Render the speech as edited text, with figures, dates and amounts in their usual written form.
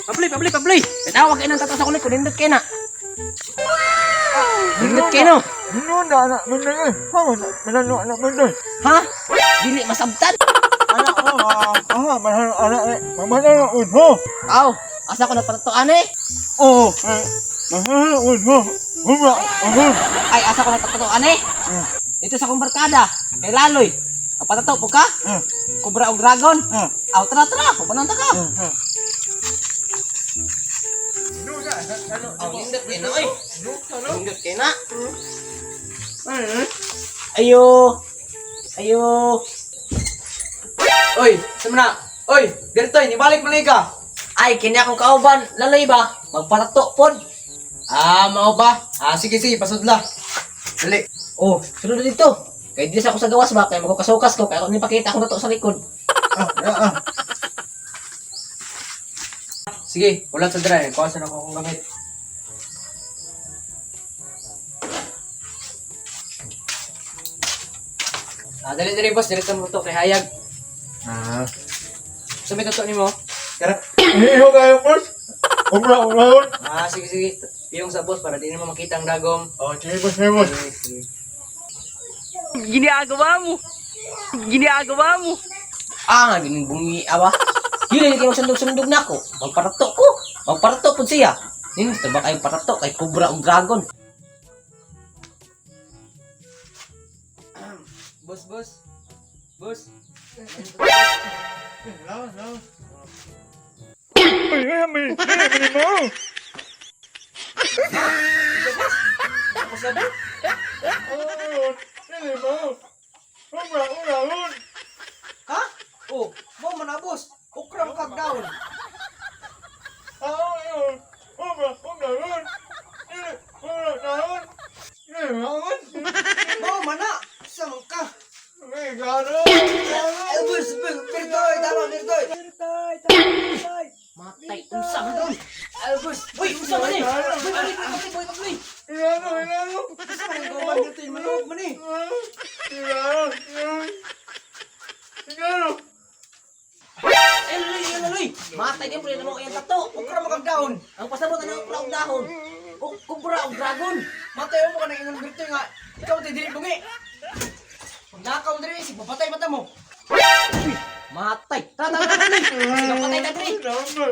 Pabli, pabli, pabli. Tanawa kay nang tato sa kulit, nindot kay na. Nindot kay no. Hinunda anak benda eh. Ha, manano anak benda. Ha? Dili masabtan. Anak ko, ah, manano anak eh. Manano unho. Aw, asa ko nagpatatuan eh? Oo, eh, manano unho. Huma, unho. Ay, asa ko nagpatatuan eh? Dito sa akong barkada, kay Laloy. Kapatato po ka? Cobra og dragon. Aw, tara, tara, pupunta ka. Aw, nindot kay na oy. Nindot kay na. Ayo. Ayo. Oy, sama na. Oy, Bertoy, nibalik man ka. Ay, kini akong kauban, Laloy ba? Magpatato pod. Ah, mao ba? Ah, sige sige, pasudla. Dali. Oh, sunod na dito. Kay dili sa ako sa gawas ba, kay magkasukas ko, kay ako nipakita akong tato sa likod. Sige, ulat sa dry. Kuha sa na ko akong gamit. Ah, dali dali boss, dali sa mo to kay Hayag. Ah. Sa may tato nimo? Kara. Iho kayo, boss. Umra, umra. Ah, sige sige. Piyong sa boss para di nimo makita ang dagom. Oh, sige, boss, sige, boss. Sige, sige. Ginagawa mo. Ginagawa mo. Ah, nga gining bungi awa. Yun ay sundog-sundog na ako. Magparato ko. Magparato pud siya. Nindot ba kay parato kay cobra og dragon. Boss, boss. Boss. Lawas, lawas. Uy, ay, may, may, may, mo. Ako sa ba? Oh, may, mo. Umra, umra, umra. Ha? Oh, mo man na boss. Ukram kag down. Ah, umra, umra, umra. Umra, naon. Naon. Mo man na. Sa man ka. May gano. Eh, boss, boss, Bertoy, tama Bertoy. Matay unsa man ron? Eh, boss. Uy, unsa man eh? Uy, pabli, pabli, pabli, pabli. Gano, gano. Sa man ko man Bertoy, manuog man eh. Gano, gano. Ay, laloy, ay, laloy. Matay din pud mo iyang tato. Ukram kag down. Ang pasabot ana okra og dahon. O cobra og dragon. Matay mo ka nang ingon Bertoy nga. Ikaw tay dili bungi. Pag nakaw mo diri, sig papatay mata mo. Matay. Tara, tara, tara, tara. Sige, patay ta diri. Gano.